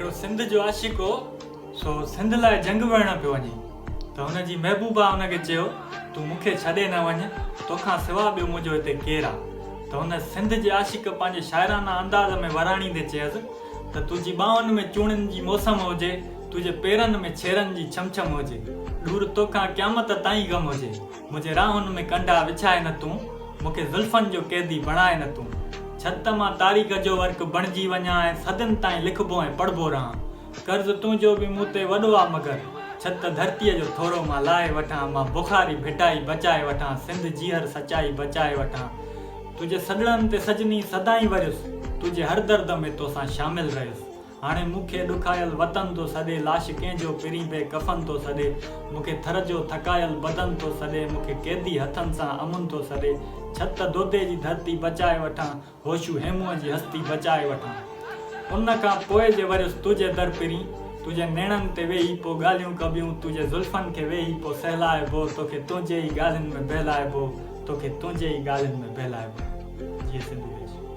هڪڙو سنڌ جو عاشق هو، سو سنڌ لاء جنگ وڙهڻ پيو وڃي ته هن جي محبوبا هن کي چيو، تون مون کي ڇڏي نه وڃ، توکان سوا ٻيو منهنجو هتي ڪير آ؟ ته هن سنڌ جي عاشق پنهنجي شاعرانه انداز ۾ وراڻيندي چيس ته تنهنجي ٻانهن ۾ چوڻين جي موسم هجي، تنهنجي پيرن ۾ ڇيرن جي ڇم ڇم هجي، ڏور توکان قيامت تائين غم هجي. منهنجي راهن ۾ ڪنڊا وڇائي نه تون، مون کي زلفن جو قيدي بڻائي نه تون. ڇت مان تاريخ جو ورق بڻجي وڃان ۽ صدين تائين لکبو ۽ پڙهبو رهان. قرض تنهنجو به مون تي وڏو آ مگر، ڇت ڌرتيء جو ٿورو مان لاهي وٺان، مان بخاري ڀٽائي بچائي وٺان، سنڌ جيهر سچائي بچائي وٺان. تنهنجي سڏڙن تي سجني سدائين وريس، تنهنجي هر درد ۾ توسان شامل رهيس. هاڻي مون کي ڏکايل وطن ٿو سڏي، لاش ڪنهن جو پرين بي ڪفن ٿو سڏي، مون کي ٿر جو ٿڪايل بدن ٿو سڏي، مون کي قيدي هٿن سان امن ٿو سڏي، ڇت دودي جي ڌرتي بچائي وٺان، هوشو هيمونء جي هستي بچائي وٺان. ان کان پوء جي وريس تنهنجي در پرين، تنهنجي نيڻن تي ويهي پوء ڳالهيون ڪبيون، تنهنجي زلفن کي ويهي پوء سهلائبو، توکي تنهنجي ئي ڳالهين ۾ بهلائبو، توکي تنهنجي ئي ڳالهين ۾ بهلائبو. جيئي سنڌو ديش.